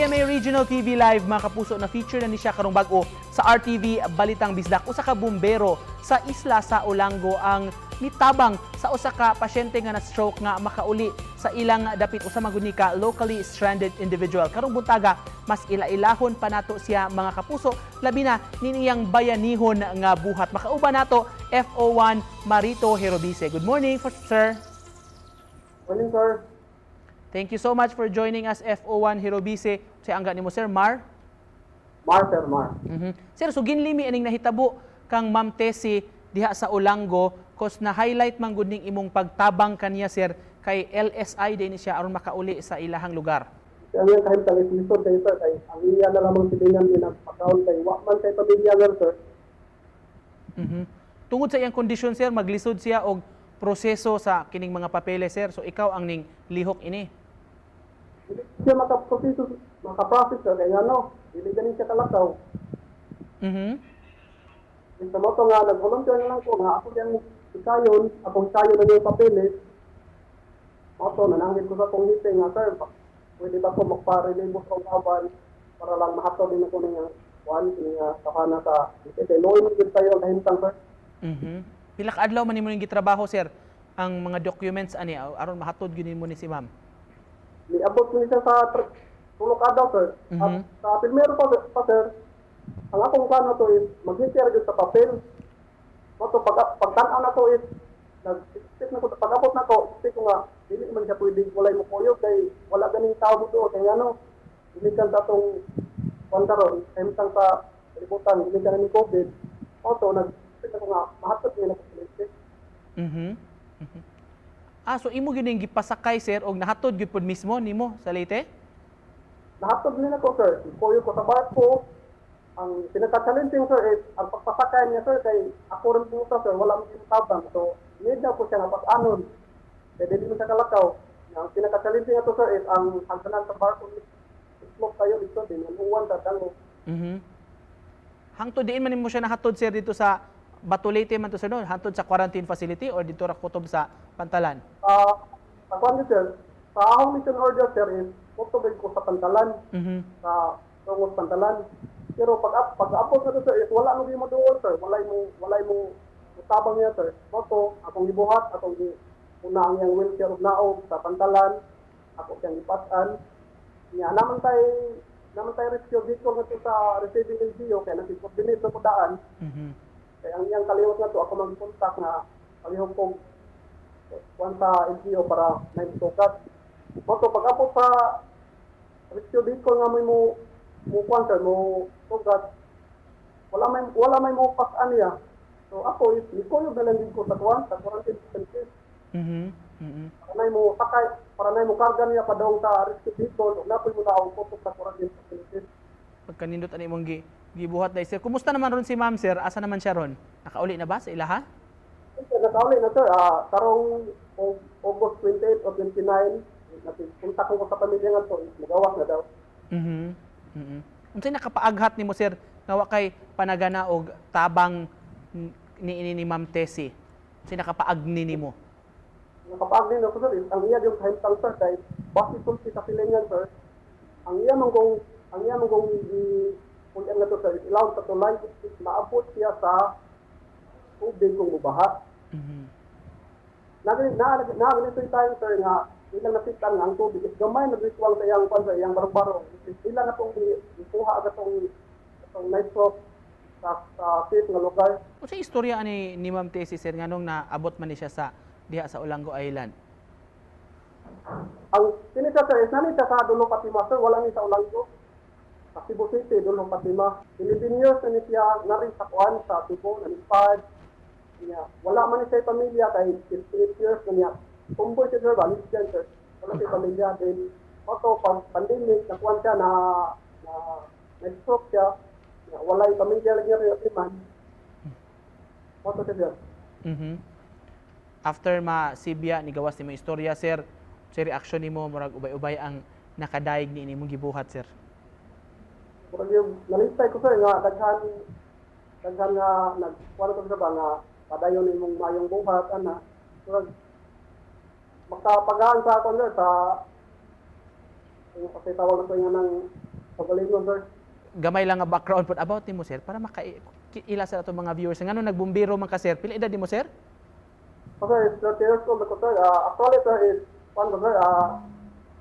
GMA Regional TV Live, mga kapuso, na feature na ni siya karong bag-o sa RTV Balitang Bisdak. Usa ka bumbero sa isla sa Olango ang mitabang sa usa ka pasyente nga na stroke nga makauli sa ilang dapit, usa man gud ni ka locally stranded individual. Karong buntaga, mas ila-ilahon pa nato siya, mga kapuso, labi na niniyang bayanihon nga buhat. Makauban nato FO1 Marito Herobise. Good morning, for sir. Morning, sir. Thank you so much for joining us, FO1 Herobise. Sa angga nimo, sir, Mar? Mar, sir, Mar. Sir, so ginlimi aning nahitabo kang Ma'am Tessie diha sa Olango, cause na highlight man gud ning imong pagtabang kaniya, sir, kay LSI din ni siya aron makauli sa ilahang lugar. Ang iyang kahimtang is lisod kay sir, kay ang iya na lamang silingan ni nagpakaon kay wa man kay pamilya sir, sir. Tungod sa iyang kondisyon, sir, maglisod siya og proseso sa kining mga papeles, sir. So ikaw ang ning lihok ini. Dili siya makaproseso, makaprocess, sir, kay ano, dili ganin siya kalakaw. Sa moto nga nag-volunteer na lang ko nga ako diyang ikayon, akong ikayon na yung papeles. Moto nananggit ko sa akong hite nga, "Sir, pwede ba ko magpa-relieve sa kawan para lang mahatod din ako niya kuan niya sakana sa kay luoy man gud tayo ang kahimtang, sir." Pila ka adlaw man nimo ning gitrabaho, sir, ang mga documents ani aron mahatod gyud nimo ni si ma'am? Niabot ni siya sa 3 ka adlaw, sir. At sa primero pa, sir, ang akong plano to is maghintay ra gyud sa papel. Mo to pag pagtan-aw na to is nag-expect na ko, pag-abot na ko, expect ko nga dili man siya pwede walay mo kuyog kay wala ganing tao mo doon kay ano, dili kan sa atong kuan karon kahimtang sa kalibutan, dili ka na ni COVID. Mo to nag-expect ako nga mahatod niya na ko. Ah, so imo gyud ning gipasakay, sir, og nahatod gyud pud mismo nimo sa Leyte? Nahatod nila ko, sir. Ikuyo ko sa barko. Ang pinaka-challenging, sir, is ang pagpasakay niya, sir, kay ako rin po sir, wala mo tabang. So, need na ko siya nga pas-anon. Kaya dili mo siya kalakaw. Ang pinaka-challenging ato, sir, is ang hagdanan sa barko. Slope tayo dito din. Ang uwan sa dango. Hangtod diin man nimo siya nahatod, sir, dito sa Bato, Leyte man to, sir, no? Hangtod sa quarantine facility or dito ra kutob sa Pantalan? Sa kwan sir, sa akong mission order, sir, is putubig ko sa Pantalan. Sa tungod Pantalan. Pero pag abot na to, sir, is wala mo mo doon, sir. Wala mo tabang niya, sir. Moto akong gibuhat, akong gi una ang iyang wheelchair ug naog sa Pantalan, ako siyang gipas-an. Nya naman tay rescue vehicle nga to sa receiving LGU kay nag-coordinate na ko daan. Kay ang iyang kaliwat nga to ako mag-contact nga palihog kog kuan sa LGU para na sukat. Moto pag abot sa rescue vehicle nga may mo mo kuan, sir, mo sugat, wala may mo pas-an niya. So ako is nikuyog na lang din ko sa kuan sa quarantine facility. Para na mo sakay, para na mo karga niya padong sa rescue vehicle ug napoy mo naog kutob sa quarantine facility. Pagkanindot ani imong gibuhat dai, sir. Kumusta naman ron si ma'am, sir? Asa naman siya ron? Nakauli na ba sa ilaha? Sir, nakauli na, sir, karong August 28 o 29, kontak ko sa pamilya nga to, magawas na daw. Unsay nakapaaghat nimo, sir, nga wa kay panagana og tabang ni ini ni Ma'am Tessie? Unsay nakapaagni nimo? Nakapaagni na ko, sir, is ang iya yung kahimtang, sir, kay base sulti sa silingan, sir, ang iya mong kung i kung nga to, sir, is ilawom sa tulay is maabot siya sa tubig kung mubaha. Na na na ganito yung time, sir, nga ilang napitan nga ang tubig is gamay nagritual sa iyang kwan sa iyang barong-barong. Ila na pong ikuha agad tong night sa safe nga lugar. Unsay istorya ani ni Ma'am Tessie, sir, nganong naabot man ni siya sa diha sa Olango Island? Ang kini siya, sir, is nani siya sa Dolo Fatima, sir, wala ni sa Olango. Sa Cebu City, Dolo Fatima. 11 years na ni siya na rin sa kuan sa Cebu, nalipad. Niya, wala man ni siya pamilya kay 58 years na niya. Tumboy siya, sir, ba? Lesbian, sir. Wala siya pamilya. Then, auto, pag pandemic, nakuan siya na, na, na-stroke siya. Niya, wala yung pamilya lagi niya man. Auto siya, sir. After ma sibya ni gawas nimo istorya, sir, sa reaction nimo, murag ubay-ubay ang nakadayeg ni imong gibuhat, sir? Murag yung nalipay ko, sir, nga daghan daghan nga nag kuan ko sa ba nga padayon imong mayong buhat ana, murag makapagaan sa ako, sir, sa yung kasi tawag na to nga ng Pagalingon, sir. Gamay lang nga background pod about nimo, sir, para maka ila sa atong mga viewers ngano nagbumbero man ka, sir. Pila edad nimo, sir? So, sir, is 30 years old ako, sir. Actually, sir, is kuan ko, sir,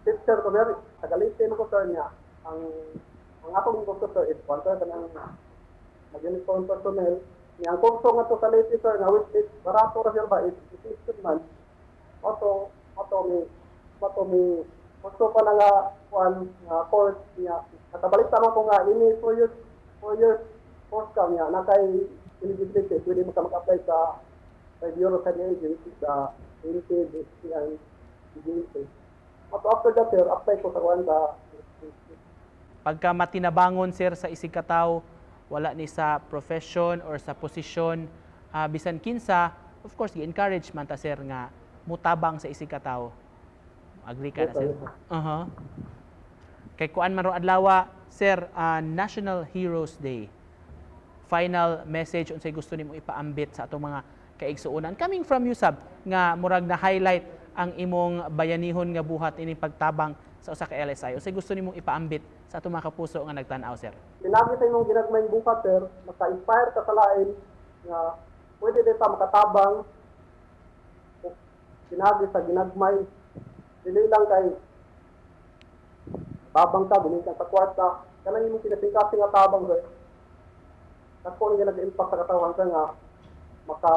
teacher ko, sir. Tagalitin ko, sir, niya. Ang akong gusto, sir, is kuan, sir, kanang mag-uniform personnel. Niya, ang kurso nga to sa Leyte, sir, nga which is barato ra, sir, ba, is education man. Ato mi gusto pa na nga kuan nga course niya. Nakabalita man ko nga ini 4 years, 4 years course ka niya na kay eligibility, pwede mo ka mag-apply sa Bureau of Agency, which is the NT, BSP, and DGNT. Ato after that, sir, apply ko sa kuan sa Pagka matinabangon, sir, sa isig katawo, wala ni sa profession or sa posisyon, bisan kinsa, of course gi-encourage man ta, sir, nga mutabang sa isig katawo. Agree ka na, sir? Kay kuan man ro adlaw, sir, National Heroes Day. Final message, unsay gusto nimo ipaambit sa atong mga kaigsuonan coming from you sab nga murag na highlight ang imong bayanihon nga buhat ining pagtabang sa usa ka LSI? Unsay gusto nimong ipaambit sa atong mga kapuso nga nagtan-aw, sir? Pinagi sa imong ginagmayng buhat, sir, maka-inspire ka sa lain nga pwede din ta makatabang o pinagi sa ginagmay. Dili lang kay tabang ka, gumikan sa kwarta. Kanang imong kinasingkasing nga tabang, sir. Dako nga nag-impact sa katawan, sir, nga maka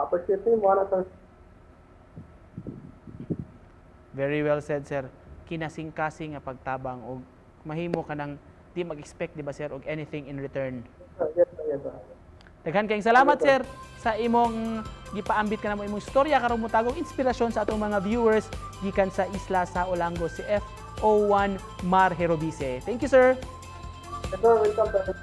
appreciate nimo ana, sir. Very well said, sir. Kinasingkasing nga pagtabang og mahimo ka nang di mag-expect, di ba, sir, og anything in return? Yes, sir. Yes, sir. Daghan kayong salamat, sir, sa imong gipaambit ka namo imong istorya karon, motagong inspirasyon sa atong mga viewers gikan sa isla sa Olango, si FO1 Mar Herobise. Thank you, sir. Yes, sir. Welcome, sir.